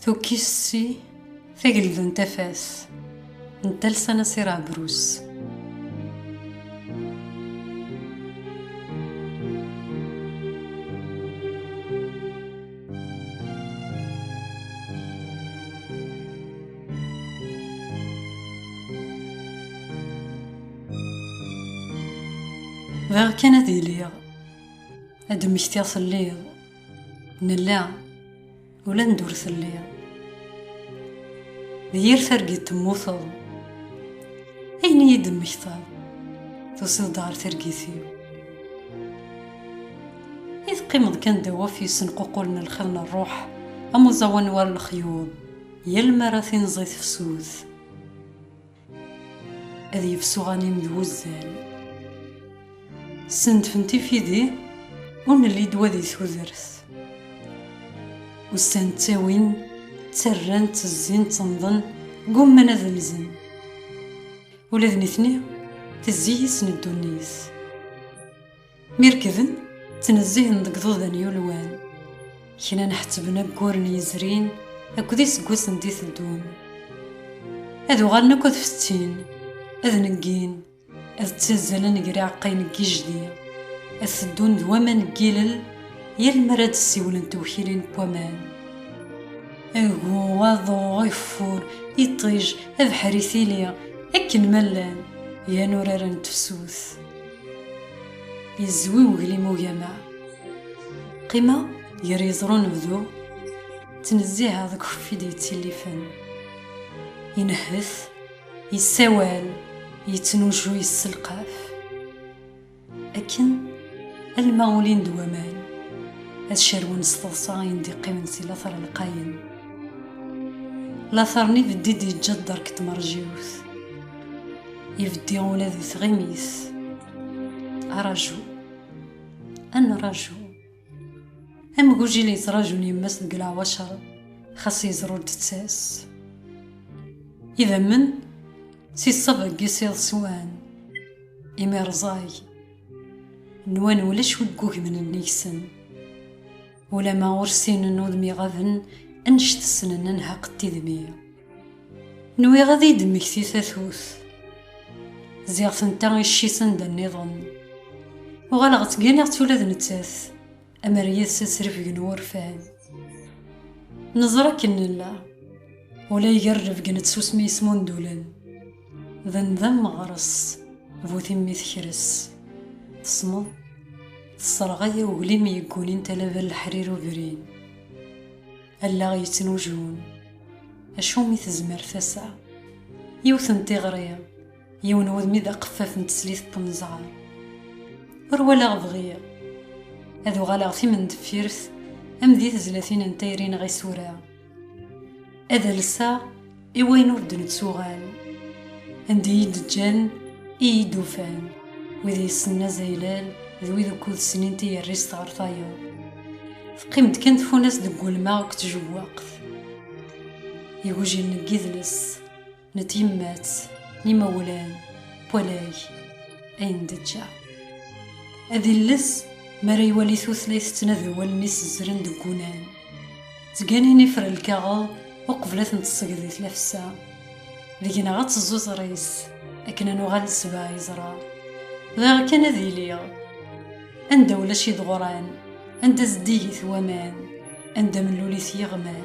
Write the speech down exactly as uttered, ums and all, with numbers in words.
Tukkist-nni, tagelda n tafat n talsa Nasir Ɛebrus. Bɣiɣ kan ad iliɣ, ad d-mmektiɣ telliḍ, nella, ula anda ur telliḍ. D yir targit temmuteḍ, ayen i yi-d-temmektaḍ, tusiḍ-d ɣer targit-iw. I teqqimeḍ kan ddaw waf yessenququlen lxir n ṛṛuḥ, am uẓawan war lexyuḍ, yal mi ara tinẓi tefsut, ad yefsu aɣanim d wuzzal. Sendfen tifidi, ur nelli ddwa di tudert. Ussan ttawin, ttarran, ttezzin, ttennḍen, ggumman ad lzen. Ula d nitni, tezzi yis-sen ddunit. Mi rekden, ttnezzihen deg iḍudan yulwan. Kra nḥettben aggur n yezrin akked iseggasen d-iteddun. Ad uɣalen akk ad fettin, ad neggin, ad ttazzalen gar iɛeqqayen n yijdi, ad teddun d waman n yilel, yal mi ara d-ssiwlent tewkilin n waman. Agu, aḍu, ageffur, iṭij, abeḥri, tili, akken ma llan, gan urar n tefsut. Yezwi uglim ugama. Qqimeɣ gar yeẓru n bdu, ttnezziheɣ deg ukeffi d-yettillifen. Inehhet, yessawal, yettnuju, yesselqaf. Akken alma ulin-d waman, ad cerwen s teḍsa ayen d-iqqimen si later lqayen. Later-nni ibeddi-d yeǧǧa dderk n tmerjiwt. Ibeddi ula di tɣimit. Araju. Ad nraju. Am ugujil yettrajun yemma-s deg leɛwacer, xas yeẓra ur d-tettas. Idammen, si ṣṣaba n yisiḍ swan, imi rẓag. Nwan ulac wi ggugmen nnig-sen. Ulama ur ssinen udem iɣaben, annect ssnen anhaq n tidmi. Nwiɣ ad iyi-d-temmekti tatut. Ziɣ tenta icci s anda nniḍen. Uɣaleɣ ttganiɣ-tt ula d nettat, amer yid-s asrefgen wurfan. Neẓra akken nella, ula iger lebgen d tsusmi yesmundulen. D anda meɣres, bu timmi tekres. Tesmeḍ, tesserɣay uglim yeggunin talaba n leḥrir ubrin. Allaɣ yettnujun. Acu mi tezmer tasa? Yiwet n tiɣri, yiwen wudem i d aqeffaf n teslit n unẓar. Ur walaɣ bɣiɣ ad uɣaleɣ timendeffirt am di tezlatin n tayri neɣ isura. Ad alseɣ i wayen ur d-nettuɣal. Anda i yi-d-ǧǧan, i yi-d-ufan, wid yessnen azaylal d wid ukud snin tiyerrist ɣer tayeḍ. Teqqim-d kan tfunast deg wulma akked tjewwaqt. Igujilen n yidles, n tyemmat, n imawlan, n walag, ayen d-ǧǧa. Ad illes mi ara iwali tutlayt tettnadi wallen-is zzren deg wunan. Ttganin ifra lkaɣeḍ uqbel ad ten-tessegdi tlafsa. Deg-neɣ ad teẓẓu ẓer-is akken ad nuɣal d sebɛa yeẓra. Bɣiɣ kan ad iliɣ anda ulac iḍɣuran, anda zeddigit waman, anda mellulit yiɣman.